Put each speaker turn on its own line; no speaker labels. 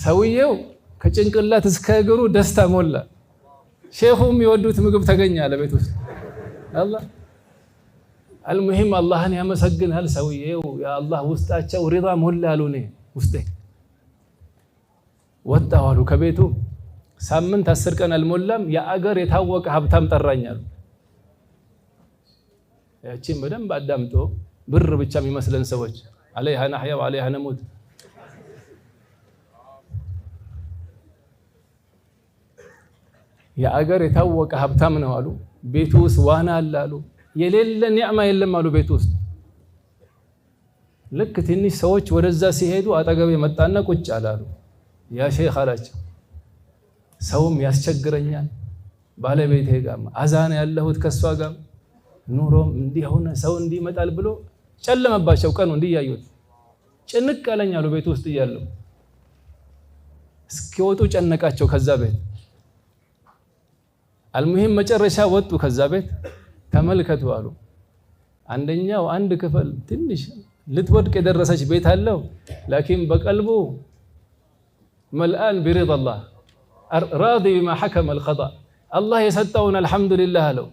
ሰውየው ከጭንቅላት እስከ እግሩ ደስታ ሞላ። ሼኹ የሚወዱት ምግብ ተገኘ አለ ቤት ውስጥ። አላህ المهم አላህን ያመሰግናል ሰውየው። የአላህ ውስጣቸው ሪዳ ሞላ አሉ። እኔ ውስጤ ወጣሁ አሉ ከቤቱ። ሳምንት 10 ቀን አልሞላም የአገር የታወቀ ሀብታም ጠራኝ አሉ። ያቺን በደንብ አዳምጦ ብር ብቻ የሚመስለን ሰዎች عليها نحيا وعليها نموت። የአገር የታወቀ ሀብታም ነው አሉ። ቤቱ ውስጥ ዋና አለ አሉ። የሌለ ኒዕማ የለም አሉ ቤቱ ውስጥ። ልክ ትንሽ ሰዎች ወደዛ ሲሄዱ አጠገቤ መጣና ቁጭ አለ አሉ። يا شيخ አላቸው፣ ሰውም ያስቸግረኛል፣ ባለቤቴ ጋር አዛን ያለሁት ከእሷ ጋር ኑሮም እንዲህ ሆነ፣ ሰው እንዲህ ይመጣል ብሎ ጨለመባቸው። ቀኑ እንዲህ እያዩት ጭንቅ አለኝ አሉ። ቤቱ ውስጥ እያለሁ እስኪወጡ ጨነቃቸው ከዛ ቤት። المهم መጨረሻ ወጡ ከዛ ቤት። ተመልከቱ አሉ። አንደኛው አንድ ክፍል ትንሽ ልትወድቅ የደረሰች ቤት አለው። لكن በቀልቡ ملآن برضا الله، راضي بما حكم القضاء፣ አላህ የሰጠውን አልሐምዱሊላህ አለው።